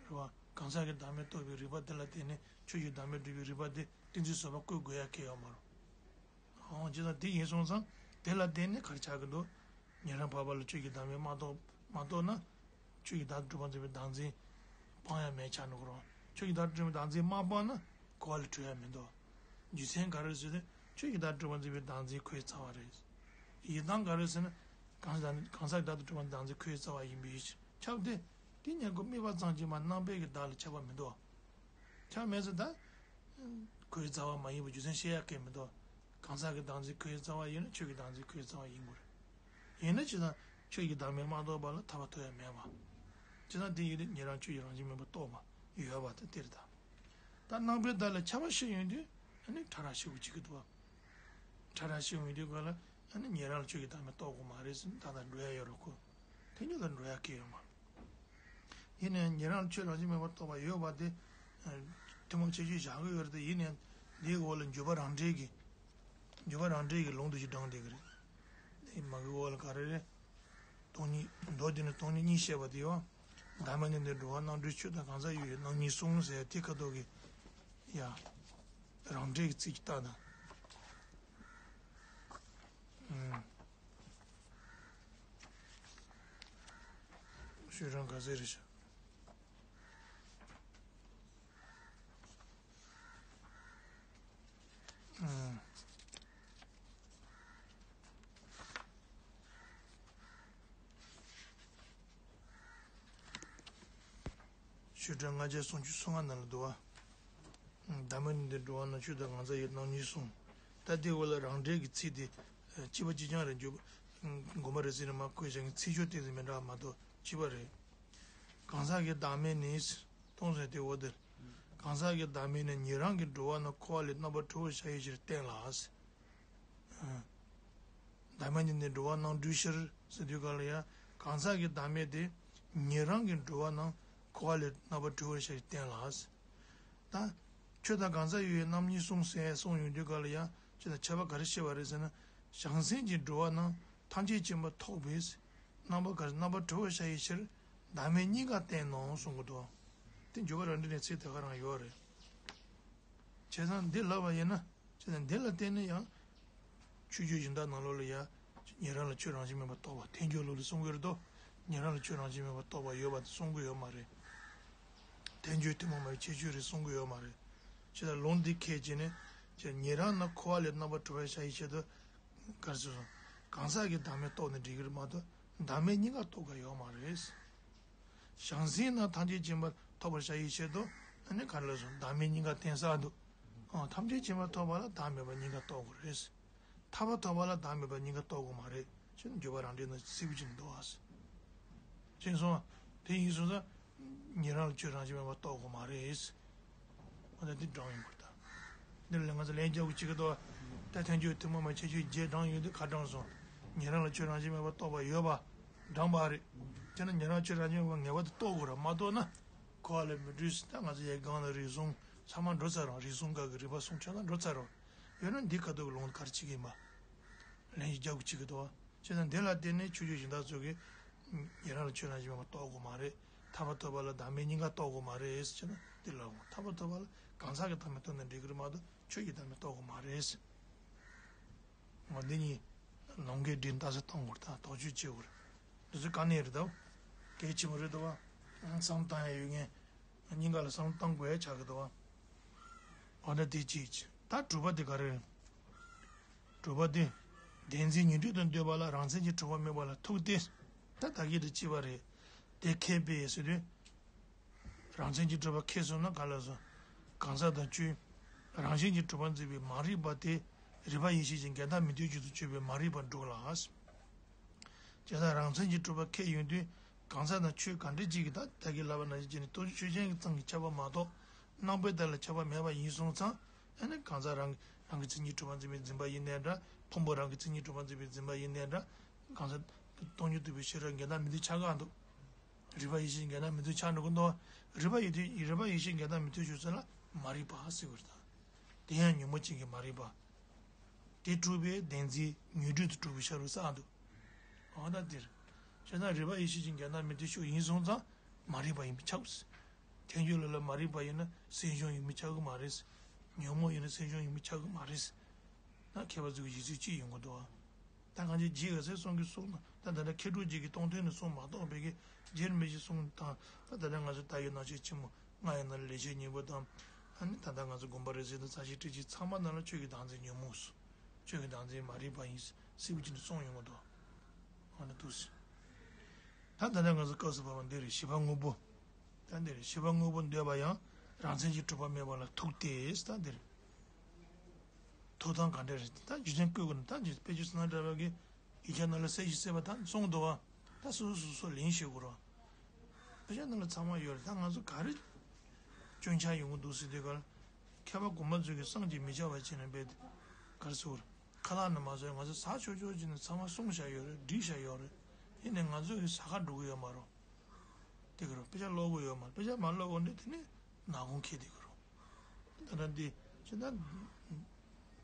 རེད་བ། གང་ཟག་གི་བདག་མེད་རྟོགས་པའི་རིགས་པ་དེ་ལ་བརྟེན་ནས་ཆོས་ཀྱི་བདག་མེད་སྒྲུབ་པའི་རིགས་པ་དེ་གཏན་ཚིགས་བཟོད་པ་བཀོད་དགོས་ཡ་གང་ཡང་ཡོད་མ་རེད། འོ་བྱས་ཙང་དེ་ཡིན་སོང་ཙང་དེ་ལ་བརྟེན་ནས་ག་རེ་ཆགས་ཀྱི་འདུག་ཉན་རང་འཕགས་པ་ལ་ཆོས་ཀྱི་བདག་མེད་མ་རྟོགས་མ་རྟོགས་ན། ཆོས་ཀྱི་བདག་གྲུབ་པར་འཛིན་པའི་བདག་འཛིན་སྤང་ཡ་མེད་ཆགས་འགྲོ་གི་རེད། ཆོས་ཀྱི་བདག་གྲུབ་པའི་བདག་འཛིན་མ་སྤངས་ན་གོ་བ་ལ་འཕྲོད་ཡ་མི་འདུག་རྒྱུ་མཚན་ག་རེ་ཟེར་ན་ཆོས་ཀྱི་བདག་གྲུབ་པར་འཛིན་པའི་བདག་འཛིན་ཁོའི་རྩ་བ་རེད། ཡིན་སྟངས་ག་རེ་ཟེར་ན། གང་ཟག་གང་ཟག་གི་བདག་ཏུ་གྲུབ་པ་ནི་བདག་འཛིན་ཁོའི་རྩ་བ་ཡིན་པའི་ཕྱིར། ཁྱབ་སྟེ། དེ་ཉིད་ཀྱི་དམིགས་པ་ཙམ་གྱིས་མ་རྣམ་པའི་གི་བདག་ལ་ཁྱབ་པ་མི་འདུག་ཁྱབ་མེད་ཚེ་ད། ཁོའི་རྩ་བ་མ་ཡིན་པ་རྒྱུ་མཚན་བཤད་ཡག་གི་མི་འདུག་གང་ཟག་གི་བདག་འཛིན་ཁོའི་རྩ་བ་ཡིན་ན་ཆོས་ཀྱི་བདག་འཛིན་ཁོའི་རྩ་བ་ཡིན་དགོས་རེད། ཡིན་ན་ཅི་ལྟར་ཆོས་ཀྱི་བདག་མེད་མ་རྟོགས་པ་ལ་ཐར་པ་ཐོབ་ཡ་མེད་པ། ཅི་ལྟར་དེ་ཡིན་དུས་ཉན་རང་ཆོས་ཀྱི་རང་བཞིན་མིན་པ་རྟོགས་པ་ཡོད་པ་དང་དེར་ད། ད་རྣམ་པའི་བདག་ལ་ཁྱབ་པ་ཞིག་ཡོང་དུས་ཨ་ནི་ཕྲ་རགས་ཞིག་གི་གཅིག་གི་འདུག་ཕྲ་རགས་ཞིག་ཡོང་དུས་ག་ལ་ཨ་ནི་ཉན་རང་ལ་ཆོས་ཀྱི་བདག་མེད་རྟོགས་དགོས་མ་རེད་ཟེར་ད་ལྟ་འགྲོ་ཡ་ཡོད་རེད་ཁོ། དེ་ཉིད་ལ་འགྲོ་ཡ་གི་ཡོད་མ་རེད། ཡིན་ནའང་ཉན་རང་ལ་ཆོས་རང་བཞིན་མེད་པར་རྟོགས་པ་ཡོད་པ་དེ། ཐུན་མོང་ཁྱད་ཆོས་བཞག་གི་ཡོད་རེད་དེ་ཡིན་ནའང་འདིའི་འོག་ལ་འཇུག་པ་རང་འགྲེལ་གྱི། འཇུག་པ་རང་འགྲེལ་གྱི་ལུང་དུ་ཞིག་དྲངས་བསྡད་ཀྱི་རེད། དེ་མ་གི་འོག་ལ་ག་རེ་རེད། སྟོང་ཉིད་མདོ་འདི་ནི་སྟོང་ཉིད་གཉིས་བཤད་པ་དེ་ཡང་། བདག་མེད་གཉིས་ལྡན་འགྲོ་བ་རྣམ་གྲོལ་ཆོས་དང་གང་ཟག་ཡོད་ཡོད་རྣམ་གཉིས་གསུམ་ཟེར་དེ་ཁ་ཐོག་གི། ཡ། རང་འགྲེལ་གྱི་ཚིག་ཅིག་བལྟ་དང་། ཤོད་རང་ག་ཚད་རེད་ཤག་ཤོད་རང་ལྔ་བརྒྱ་སུམ་ཅུ་སོ་ལྔ་ནང་ལ་འདུག་བ། བདག་མེད་གཉིས་ལྡན་འགྲོ་བ་རྣམས་ཆོས་དང་གང་ཟག་ཡོད་རྣམ་གཉིས་གསུམ། ད་དེའི་འོག་ལ་རང་འགྲེལ་གྱི་ཚིག་དེ། གཅིག་པ་གཅིག་རྐྱང་རེད་འཇུག་དགོངས་པ་རེད་ཟེར་ནས་མ་བཀོད་བཞག་མཁན་ཚིག་སྦྱོར་ཏོག་ཙམ་མི་འདྲ་བ་མ་གཏོགས་གཅིག་པ་རེད། གང་ཟག་གི་བདག་མེད་ནི། སྟོང་ཟད་དེ་འོ་དེར། གང་ཟག་གི་བདག་མེད་ནི་ཉན་རང་གི་འགྲོ་བ་རྣམས་འཁོར་བ་ལས་རྣམ་པར་གྲོལ་བར་བྱ་བའི་ཕྱིར་བསྟན་ལ། བདག་མེད་གཉིས་ལྡན་འགྲོ་བ་རྣམ་གྲོལ་ཕྱིར་ཟེར་དུས་ག་ལ་ཡ། གང་ཟག་གི་བདག་མེད་དེ། ཉན་རང་གི་འགྲོ་བ་རྣམས་འཁོར་བ་ལས་རྣམ་པར་གྲོལ་བར་བྱ་བའི་བསྟན་ལ། ད། ཆོས་དང་གང་ཟག་ཡོད་ཡོད་རྣམ་གཉིས་གསུམ་ཟེར་གསུངས་ཡོང་དུས་ག་ལ་ཡ། ཆོས་དང་ཁྱད་པར་ག་རེ་བཤད་པ་རེད་ཟེར་ན། བྱང་སེམས་ཀྱི་འགྲོ་བ་རྣམས་ཐམས་ཅད་མཁྱེན་པ་ཐོབ་པས། རྣམ་པ་ག་རེ་རྣམ་པར་གྲོལ་བར་བྱ་བའི་ཕྱིར། བདག་མེད་གཉིས་ཀ་བསྟན་ནོ་གསུང་གི་འདུག་དེ་འཇུག་པ་རང་འགྲེལ་ནས་ཚིག་དེ་ག་རང་ཡོད་རེད། བྱས་ཙང་འདི་ལབ་པ་ཡིན་ན། བྱས་ཙང་འདི་ལ་བརྟེན་ནས་ཡང་། ཆོས་བརྒྱུད་གཞན་དག་ནང་ལོགས་ལ་ཡ། ཉན་རང་ལ་ཆོས་རང་བཞིན་མེད་པར་རྟོགས་པ་ཐལ་འགྱུར་ལུགས་ལ་གསུང་གི་རེད་དོ། ཉན་རང་ལ་ཆོས་རང་བཞིན་མེད་པར་རྟོགས་པ་ཡོད་པ་དེ་གསུང་གི་ཡོད་མ་རེད། ཐལ་འགྱུར་ཐུན་མོང་མ་ཡིན་ཁྱད་ཆོས་རེད་གསུང་གི་ཡོད་མ་རེད། བྱས་ཙང་ལུང་འདི་ཁས་བྱས་ནས། ཅེས་ཉན་རང་རྣམས་འཁོར་བ་ལས་རྣམ་པར་གྲོལ་བར་བྱ་ཡི་ཆེད་དུ། ག་རེ་ཟེར་སོང་། གང་ཟག་གི་བདག་མེད་རྟོགས་ནས་འགྲིག་གི་རེད་མ་གཏོགས་བདག་མེད་གཉིས་ཀ་རྟོགས་དགོས་ཡོད་མ་རེད། བྱང་སེམས་རྣམས་ཐམས་ཅད་མཁྱེན་པ་ཐོབ་པར་བྱ་ཡི་ཆེད་དུ་ཨ་ནི་ག་རེ་ལབ་སོང་བདག་མེད་གཉིས་ཀ་བསྟན་ས་འདུག་ཨང་ཐམས་ཅད་མཁྱེན་པ་ཐོབ་པ་ལ་བདག་མེད་པ་གཉིས་ཀ་རྟོགས་དགོས་རེད། ཐར་པ་ཐོབ་པ་ལ་བདག་མེད་པ་གཉིས་ཀ་རྟོགས་དགོས་མ་རེད་ཅེས་འགྱུར་བ་རང་འགྲེལ་ན་སྲིད་པའི་ཆེན་འདུག་ཨ། ཅེས་གསུངས། དེ་ཡིན་སོང་ཙང་། ཉན་རང་ལ་ཆོས་རང་བཞིན་མེད་པ་རྟོགས་དགོས་མ་རེད། འོ་ན་འདི་དྲངས་ཡོང་བར་ཐལ། འདིར་ལས་ང་ཚོ་ལན་རྒྱག་དགོས་ཅིག་གི་འདུག་ད་ཐལ་འགྱུར་ཐུན་མོང་མ་ཁྱད་ཆོས་བརྒྱད་དྲངས་ཡོང་དུས་ག་དྲངས་སོང་། ཉན་རང་ལ་ཆོས་རང་བཞིན་མེད་པ་རྟོགས་པ་ཡོད་པ། དྲངས་པ་རེད། དེ་ན་ཉན་རང་ཆོས་རང་བཞིན་མེད་པ་ངེས་པར་དུ་རྟོགས་དགོས་ར་མ་རྟོགས་ན། འཁོར་བ་ལས་མི་གྲོལ་ཟེར་ད་ང་ཚོ་ཡ་གི་སྒང་ལ་རིགས་གསུམ་ཚང་མ་འགྲོ་ཚར་རོགས་རིགས་གསུམ་ག་གི་རིགས་པ་གསུམ་ཆ་ཚང་འགྲོ་ཚར་རོགས། ཡོད་ན་འདི་ཁ་ཐུག་གི་ལུང་ག་རེ་བྱེད་ཀྱི་ཡིན་པ། ལན་ཞིག་རྒྱག་དགོས་ཅིག་གི་འདུག་བྱས་ཙང་འདི་ལ་བརྟེན་ནས་ཆོས་བརྒྱུད་གཞན་དག་ཚོ་གིས། ཉན་རང་ལ་ཆོས་རང་བཞིན་མེད་པ་རྟོགས་དགོས་མ་རེད། ཐར་པ་ཐོབ་པ་ལ་བདག་མེད་གཉིས་ཀ་རྟོགས་དགོས་མ་རེད་ཟེར་ན་འདི་ལ་འོང་ཐར་པ་ཐོབ་པ་ལ་གང་ཟག་གི་བདག་མེད་རྟོགས་ན་འགྲིག་གི་རེད་མ་གཏོགས་ཆོས་ཀྱི་བདག་མེད་རྟོགས་དགོས་མ་རེད། འོ་འདི་གཉིས་ལུང་གིས་འགྲེལ་ལྟ་ས་གཏོང་དགོས་དང་དོགས་གཅོད་བྱེད་དགོས་རེད། འདི་ཚོ་དཀའ་གནད་རེད་དོ། གལ་ཆེན་པོ་རེད་དོ། བསམ་བཏང་ཡ་ཡོད་མཁན། སྙིང་ག་ལ་བསམ་བློ་གཏང་དགོས་ཡ་ཆགས་ཀྱི་འདུག་བ། འོ་ན་དེ་གཅིག་ད་དྲུག་པ་དེ་ག་རེ་རེད། དྲུག་པ་དེ། བདེན་འཛིན་ཉོན་སྒྲིབ་དང་བསྡོས་པ་ལ་རང་མཚན་གྱིས་གྲུབ་པ་དམིགས་པ་ལ་ཐུག་སྟེ། ད་ད་གི་དེ་གཅིག་པ་རེད། དེ་ཁས་པས་ཟེར་དུས། རང་མཚན་གྱིས་གྲུབ་པ་ཁས་སོང་ན་ག་ལ་སོང་། གང་ཟག་དང་ཆོས། རང་བཞིན་གྱིས་གྲུབ་པར་འཛིན་པའི་མ་རིག་པ་དེ། རིག་པ་ཡེ་ཤེས་ཀྱི་འགལ་ཟླ་མི་མཐུན་ཕྱོགས་སུ་གྱུར་པའི་མ་རིག་པ་དྲུག་ལ། བྱས་ཙང་རང་མཚན་གྱིས་གྲུབ་པ་ཁས་ཡོང་དུས་གང་ཟག་དང་ཆོས་གང་འདྲ་ཅིག་གིས་ད་ལྟ་གི་ལབ་པ་ནང་བཞིན་བྱས་ནས་རྟོགས་བརྗོད་ཆོས་ཅན་གྱི་ཙམ་གྱིས་ཁྱབ་པ་མ་གཏོགས་རྣམ་པའི་བདག་ལ་ཁྱབ་པ་མེད་པ་ཡིན་སོང་ཙང་ཨ་ནི་གང་ཟག་རང་རང་གི་མཚན་ཉིད་གྲུབ་པར་འཛིན་པའི་འཛིན་པ་ཡིན་ནའི་འདྲ་ཕུང་པོ་རང་གི་མཚན་ཉིད་གྲུབ་པར་འཛིན་པའི་འཛིན་པ་ཡིན་ནའི་འདྲ་གང་ཟག་སྟོང་ཉིད་རྟོགས་པའི་ཤེས་རབ་འགལ་ཟླ་མི་མཐུན་ཆགས་ཀྱི་འདུག་རིག་པ་ཡེ་ཤེས་འགལ་ཟླ་མི་མཐུན་ཆགས་འགྲོ་གི་འདུག་རིག་པ་ཡེ་མཐུན་རིག་པ་ཡེ་ཤེས་འགལ་ཟླ་མི་མཐུན་ཕྱོགས་ཟེར་ལ་མ་རིག་པ་ཟེར་བ་རེད་ད། དེ་ཡང་ཉོན་མོངས་ཅན་གྱི་མ་རིག་པ། དེ་གྲུབ་པའི་བདེན་འཛིན་ཉོན་སྒྲིབ་ཏུ་གྲུབ་པའི་ཤ་རུ་བསགས་འདུག་འོ་ད་འདིར། བྱས་ན་རིག་པ་ཡེ་ཤེས་ཀྱི་འགལ་ཟླ་མི་མཐུན་ཕྱོགས་ཡིན་སོང་ཙང་མ་རིག་པ་ཡིན་པས་ཁྱབ། ཐལ་འགྱུར་ལ་ལ་མ་རིག་པ་ཡིན་ན་སེམས་བྱུང་ཡིན་པས་ཁྱབ་གི་མ་རེད། ཉོན་མོངས་ཡིན་ན་སེམས་བྱུང་ཡིན་པས་ཁྱབ་གི་མ་རེད། ན་མཁས་པ་ཚོ་གི་ཡིག་ཚད་གཅིག་ཡོང་གི་འདུག་ཨ། ད་གང་ཅི་རྗེ་ག་ཚད་གསུང་གི་གསུང་ན་ད་ད་ལྟ་མཁས་གྲུབ་རྗེ་གི་སྟོང་ཐུན་ནས་གསུང་མ་གཏོགས་པའི་གི་རྗེར་མི་ཤེས་གསུང་དང་ད་ད་ལྟ་ང་ཚོ་ད་ཡོད་ན་ཆོས་ཆེན་མོ་ལྔ་ཡོད་ན་ལེགས་བཤད་སྙིང་པོ་དང་ཨ་ནི་ད་ལྟ་ང་ཚོ་དགོངས་པ་རིགས་གསལ་དང་རྩ་ཤེ་ཊཱིཀ་ཆེན་ཚང་མ་ནང་ལ་ཆོས་ཀྱི་བདག་འཛིན་ཉོན་མོངས་སོ། ཆོས་ཀྱི་བདག་འཛིན་མ་རིག་པ་ཡིན་སྲིད་པ་ཅན་དུ་གསུངས་ཡོང་གི་འདུག་ང་ལ་འདུག་ཟེར། ད་ད་ལྟ་ང་ཚོ་སྐབས་སུ་བབ་པ་འདི་རེད། བཞི་པ་དངོས་པོ། ད་འདི་རེད། བཞི་པ་དངོས་པོ་འདོད་པ་ཡང་རང་མཚན་གྱིས་གྲུབ་པ་མེད་པ་ལ་ཐུག་སྟེ། ད་འདི་རེད། ཐུག་སྟངས་ག་འདྲ་རེད། ད་རྒྱུ་མཚན་བཀོད་དགོས་ན། ད་རྒྱུ་དཔེ་ཆ་བསོད་ནམས་གྲགས་པ་གིས་ཡིག་ཆ་ནང་ལ་གསལ་ཞིང་གསལ་བ་ད་གསུངས་འདུག་བ། ད་སོ་སོ་སོ་སོ་ལན་ཞུ་དགོས་རེད་བ། དཔེ་ཆ་ནང་ལ་ཚང་མ་ཡོད་རེད། ད་ང་ཚོ་ག་རེ་སྐྱོན་ཆ་ཡོང་གི་འདུག་ཟེར་དུས་ག་ལ། མཁས་པ་གོང་མ་ཚོས་ཀྱི་བསམ་གྱིས་མི་ཁྱབ་པ་བྱས་ནས་འབད་དེ་ག་རེ་ཟེར་དགོས་རེད། ཁ་ལག་ནས་མ་བཟོས། ང་ཚོ་ཟ་ཆོག་ཆོག་བྱས་ནས་ཚང་མ་གསུངས་བཞག་ཡོད་རེད། བྲིས་བཞག་ཡོད་རེད། ཡིན་ནའི་ང་ཚོ་གི་ཟ་ཁ་འགྲོ་གི་ཡོད་མ་རེད། དེ་ག་རེད། དཔེ་ཆ་ཀློག་གི་ཡོད་མ་རེད། དཔེ་ཆ་མ་ཀློག་གོང་ནས་དེ་ནས་ནག་ཁུང་འཁྱེར་བསྡད་ཀྱི་རེད། ད་ལྟ་འདི་བྱས་ན།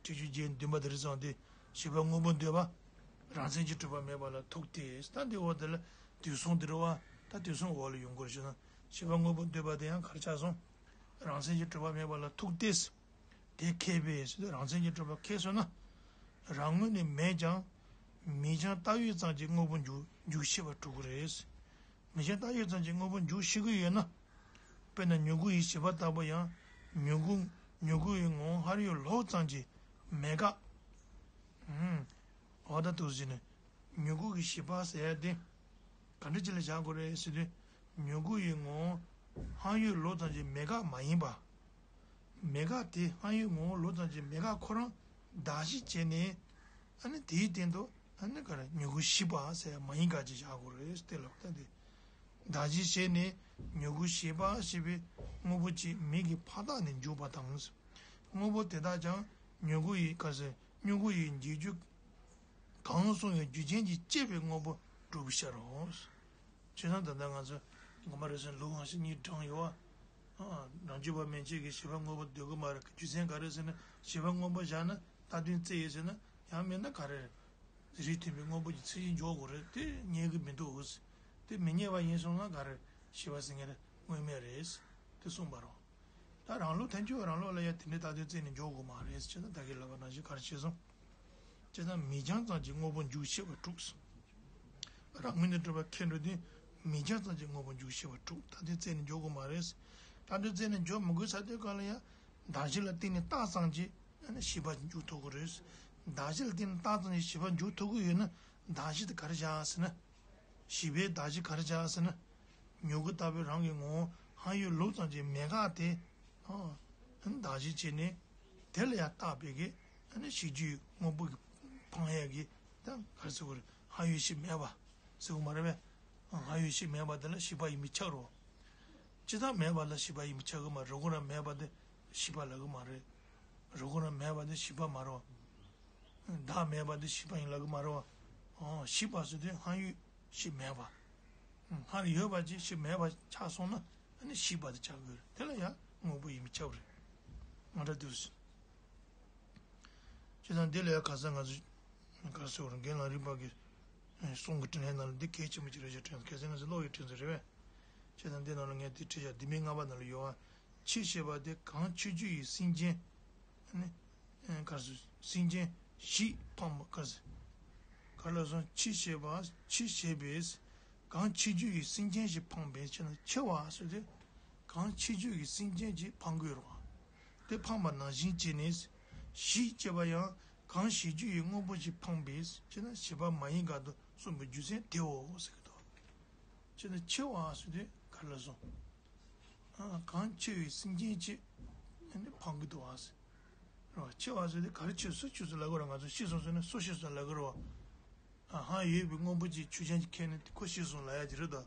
ཁྲིད་རྒྱུན་རྗེས་བདུན་པ་དེ་རེད་ཙང་དེ། བཞི་པ་དངོས་པོ་འདོད་པ། རང་མཚན་གྱིས་གྲུབ་པ་མེད་པ་ལ་ཐུག་སྟེ། ད་འདི་འོག་དེ་ལ་དུས་གསུམ་དེ་རེད་བ། ད་དུས་གསུམ་འོག་ལ་ཡོང་དགོས་ཞེ་ན། བཞི་པ་དངོས་པོ་འདོད་པ་དེ་ཡང་ག་རེ་ཆགས་སོང་། རང་མཚན་གྱིས་གྲུབ་པ་མེད་པ་ལ་ཐུག་སྟེ། དེ་ཁེགས་པས་ཟེར་དུས། རང་མཚན་གྱིས་གྲུབ་པ་ཁེགས་སོང་ན། རང་ངོས་ནས་མེད་ཀྱང་། མིང་རྐྱང་བཏགས་ཡོད་ཙམ་གྱིས་དངོས་པོ་འཇུག་འཇུག་ཤེས་པ་གྲུབ་ཀྱི་རེད། མིང་རྐྱང་བཏགས་ཡོད་ཙམ་གྱིས་དངོས་པོ་འཇུག་ཤེས་ཀྱི་ཡོད་ན། དཔེར་ན་མྱུ་གུ་ཡི་བྱེད་པ་ལྟ་བུ་ཡང་། མྱུ་གུ་མྱུ་གུ་ཡི་ངོ་བོ་ཧ་ཡོད་ལོག་ཙམ་གྱིས་མེད་དཀའ། ཨུམ། འོ་ད་འདུག་ཟེར་ནས། མྱུ་གུ་གི་བྱེད་པ་ཟེར་ཡ་དེ་ག་འདྲ་ཅིག་ལ་བཞག་དགོས་རེད་ཟེར་དུས། མྱུ་གུ་ཡི་ངོ་བོ་ཧ་ཡོད་ལོག་ཙམ་གྱིས་མེད་དཀའ་མ་ཡིན་པ། མེད་དཀའ་དེ། ཧ་ཡོད་ངོ་བོ་ལོག་ཙམ་གྱིས་མེད་དཀའ་ཁོ་རང་གདགས་གཞི་བྱས་ནས། ཨ་ནི་དེའི་སྟེང་དུ་ཨ་ནི་ག་རེ། མྱུ་གུ་ཤེས་པ་ཟེར་ཡ་མ་ཡིན་དཀའ་ཅིག་བཞག་དགོས་རེད། དེ་ལ་ད་དེ་གདགས་གཞི་བྱས་ནས་མྱུ་གུ་ཤེས་པ་ཞེས་པའི་དངོས་པོ་གཅིག་མིང་གི་ཕར་བཏགས་ནས་འཇོག་པ་དང་། དངོས་པོ་དེ་དག་ཀྱང་མྱུ་གུ་ཡི་ག་ཟེར། མྱུ་གུ་ཡི་འཇིག་རྒྱུ་གང་གསུངས་པའི་རྒྱུ་རྐྱེན་གྱིས་བསྐྱེད་པའི་དངོས་པོ་གྲུབ་པའི་ཕྱིར་རོ། བྱས་ཙང་ད་ལྟ་ང་ཚོ་དགོན་པ་རེ་ཟུང་ལུགས་གང་ཞིག་གཉིས་དྲངས་ཡོད་བ། ཨ། རང་རྒྱུད་པ་མན་ཆད་ཀྱིས་བྱེད་པ་དངོས་པོ་འདོད་ཀྱི་མ་རེད། རྒྱུ་མཚན་ག་རེ་ཟེར་ན། བྱེད་པ་དངོས་པོ་བཞག་ན་རྟག་དོན་བཙལ་ཡོད་ཟེར་ན། ཡང་མིན་ན་ག་རེ་རེད། རིགས་མཐུན་པའི་དངོས་པོ་གྱི་ཚད་གཞི་འཇོག་དགོས་རེད། དེ་རྙེད་ཀྱི་མི་འདུག་དེ་མི་རྙེད་པ་ཡིན་སོང་ན་ག་རེ་བྱེད་པ་ཟེར་མཁན་དེ་དངོས་མེད་རེད། དེ་གསུངས་པ་རེད། ད་རང་ལུགས་ཐལ་འགྱུར་བ་རང་ལུགས་ལ་ཡང་དེ་འདྲའི་རྟག་དོན་བཙལ་ནས་འཇོག་དགོས་མ་རེད། བྱས་ཙང་ད་གིན་ལབ་པ་ནང་བཞིན་ག་རེ་བྱས་སོང་། བྱས་ཙང་མིང་རྐྱང་ཙམ་གྱིས་དངོས་པོ་འཇུག་ཤེས་པ་དྲུག་རང་ངོས་ནས་གྲུབ་པ་ཁེགས་འགྲོ་དུས། མིང་རྐྱང་ཙམ་གྱིས་དངོས་པོ་འཇུག་ཤེས་པ་དྲུག་རྟག་དོན་བཙལ་ནས་འཇོག་དགོས་མ་རེད། རྟག་དོན་བཙལ་ནས་འཇོག་མི་དགོས་ས་དེ་ག་ལ་ཡང་གདགས་གཞི་ལ་བརྟེན་ནས་བཏགས་ཙམ་གྱིས་ཨ་ནི་བྱེད་པ་འཇུག་ཐུབ་ཀྱི་རེད། གདགས་གཞི་ལ་བརྟེན་ནས་བཏགས་ཙམ་གྱིས་བྱེད་པ་འཇུག་ཐུབ་ཀྱི་ཡོད་ན། གདགས་གཞི་དེ་ག་རེ་བྱ་ཟེར་ན། བྱེད་པའི་གདགས་གཞི་ག་རེ་བྱ་ཟེར་ན། མྱུ་གུ་ལྟ་བུའི་རང་གི་ངོ་བོ་ཧ་ཡོད་ལོག་ཙམ་གྱིས་མེད་དཀའ་དེ། ཨ། གདགས་གཞི་བྱས་ནས། དེ་ལ་ཡང་བཏགས་པའི་གི་ཨ་ནི་བྱེད་རྒྱུའི་དངོས་པོ་གི་འཕངས་ཡས་ཀྱི་ད་ག་རེ་ཟེར་དགོས་རེད། ཧ་ཡོད་ཤེས་མེད་པ་ཟེར་དགོས་མ་རེད་པས། ཧ་ཡོད་ཤེས་མེད་པ་དེ་ལ་བྱེད་པ་ཡིན་པས་ཁྱབ་རོ། ཅི་ལྟར་མེད་པ་ལ་བྱེད་པ་ཡིན་པས་ཁྱབ་གི་མ་རེད། རང་ངོས་ནས་མེད་པ་དེ་བྱེད་པ་ལབ་གི་མ་རེད། རང་ངོས་ནས་མེད་པ་དེ་བྱེད་པ་མ་རེད། བདག་མེད་པ་དེ་བྱེད་པ་ཡིན་ལབ་གི་མ་རེད་པ། ཨོ། བྱེད་པ་ཟེར་དུས་ཧ་ཡོད་ཤེས་མེད་པ། སྔར་ཡོད་པ་ཅིག་ཤེས་མེད་པ་ཆགས་སོང་ན་ཨ་ནི་བྱེད་པ་དེ་ཆགས་དགོས་རེད། དེ་ལ་ཡང་དངོས་པོ་ཡིན་པས་ཁྱབ་རེད། མ་འདྲ་དུས། བྱས་ཙང་འདི་ལ་ཡང་ཁ་སང་ང་ཚོས་ག་རེ་ཟེར་དགོས་རེད། རྒན་ལགས་རིག་པ་གི་གསུང་གི་དྲིན་ལན་ནང་ལ་འདི་གལ་ཆེན་པོ་ཅིག་རེད་ཅེས་དྲན་སོང་། གལ་སྲིད་ང་ཚོ་ཀློག་ཡིག་ཁྲིད་ཚོ་རེད་པས། བྱས་ཙང་འདི་ནང་ལ་ངས་འདི་བྲིས་བཞག་འདི་མིང་ལྔ་པ་ནང་ལ་ཡོད་པ། ཕྱི་ཞེས་པ་དེ་གང་ཕྱི་རྒྱུ་ཡི་སེམས་ཅན། ཨ་ནི། ཨ། ག་རེ་ཟེར། སེམས་ཅན་བཞི་འཕངས་པ། ག་རེ་ཟེར། ག་རེ་ལབ་སོང་། ཕྱི་ཞེས་པ། ཕྱི་ཞེས་པས་གང་ཕྱི་རྒྱུ་ཡི་སེམས་ཅན་ཞིག་འཕངས་པས་ཕྱི་ན་ཕྱི་བ་ཟེར་ཏེ། གང་ཕྱི་རྒྱུ་ཡི་སེམས་ཅན་ཞིག་འཕང་དགོས་རེད་པ། དེ་འཕངས་པ་ནང་བཞིན་བྱས་ནས། བཞི་ཅེས་པ་ཡང་གང་བྱེད་རྒྱུ་ཡི་དངོས་པོ་ཞིག་འཕངས་པས་ཕྱི་ན་བྱེད་པ་མ་ཡིན་དགག་ཏུ་གསུངས་པའི་རྒྱུ་མཚན་དེའོ་ཟེར་གི་འདུག་ཕྱི་ན་ཕྱི་བ་ཟེར་དུས་ག་རེ་ལབ་སོང་། ཨ། གང་ཕྱི་བའི་སེམས་ཅན་གཅིག་ཨ་ནི་འཕང་གི་འདུག་པ་ཟེར། རེད་པ། ཕྱི་བ་ཟེར་དུས་ག་རེ་ཕྱི་སུ་ཕྱི་སུ་ལབ་གི་རེད། ང་ཚོ་ཤི་སོང་ཟེར་ན་སུ་ཤི་སོང་ལབ་གི་རེད་པ། ཨ། ཧ་ཡོད་པའི་དངོས་པོ་གཅིག་ཆོས་ཅན་གཅིག་ཁྱེར་ནས་ཁོ་ཤི་སོང་ལབ་ཡ་དེ་རེད་དོ།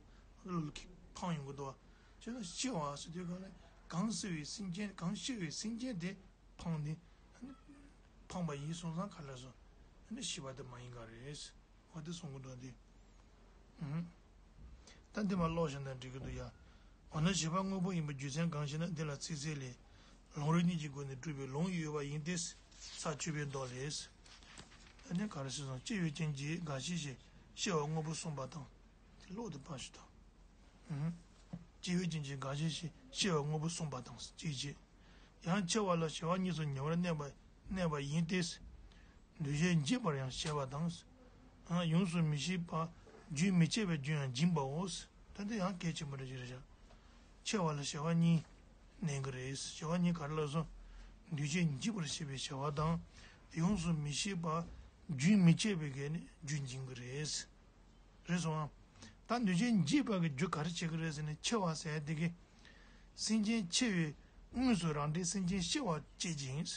འཕང་ཡོང་གི་འདུག་པ། བྱས་ན་ཕྱི་བ་ཟེར་དུས་ག་ལ་གང་སྲིད་པའི་སེམས་ཅན། གང་ཤི་བའི་སེམས་ཅན་དེ་འཕངས་ནས་ཨ་ནི་འཕངས་པ་ཡིན་སོང་ཙང་ག་ལ་སོང་། ཨ་ནི་ཤེས་པ་དེ་མ་ཡིན་ག་རེད། འོ་དེ་གསུང་གི་འདུག་འདི། ཨུམ། ད་འདི་མར་ཀློག་བཞག་ན་འགྲིག་གི་འདུག་ཡ། འོ་ན་བྱེད་པ་དངོས་པོ་ཡིན་པའི་རྒྱུ་མཚན་གང་ཞེ་ན། འདི་ལ་ཚིག་གསལ་ལས། ལུང་རིགས་གཉིས་ཀྱི་སྒོ་ནས་སྒྲུབ་པའི་ལུང་ཡོད་པ་ཡིན་ཏེ། ས་བཅུ་པའི་མདོ་ལས། ཨ་ནི་ག་རེ་ཟེར་སོང་། སྤྱི་ཡོད་ཅན་གྱི་དགག་བྱའི་ཕྱིར་ཕྱི་བ་དངོས་པོ་གསུངས་པ་དང་། དེ་ཀློག་དེ་ཕར་ཞིག་དང་། ཨུམ། སྤྱི་ཡོད་ཅན་གྱི་དགག་བྱའི་ཕྱིར་ཕྱི་བ་དངོས་པོ་གསུངས་པ་དང་། ཅིའི་ཕྱིར། ཡང་ཕྱི་བ་ལ་བྱ་བ་གཉིས་སུ་ཉེ་བར་གནས་པ་གནས་པ་ཡིན་ཏེ། འདུས་བྱས་འཇིག་པར་ཡང་བྱེད་པ་དང་། ཡོངས་སུ་མི་ཤེས་པ་རྒྱུན་མི་འཆད་པའི་རྒྱུན་ཡང་འབྱིན་པའོ། ད་འདི་ཡང་གལ་ཆེན་པོ་རེད་ཅེས་རེད་བཞག་ཕྱི་བ་ལ་བྱ་བ་གཉིས་གནས་ཀྱི་རེད། བྱ་བ་གཉིས་ག་རེ་ལབ་སོང་། འདུས་བྱས་འཇིག་པར་བྱེད་པའི་བྱ་བ་དང་། ཡོངས་སུ་མི་ཤེས་པ་རྒྱུན་མི་འཆད་པའི་གི་ནི་རྒྱུན་འབྱིན་གྱི་རེད། རེད་སོང་ཨ། ད་འདུས་བྱས་འཇིག་པ་གི་རྒྱུ་ག་རེ་བྱེད་ཀྱི་རེད་ཟེར་ན་འཆི་བ་ཟེར་ཡ་དེ་གི། སེམས་ཅན་འཆི་བའི་དངོས་སུ་རང་འབྲས་སེམས་ཅན་ཤི་བ་བྱེད་ཅིང་།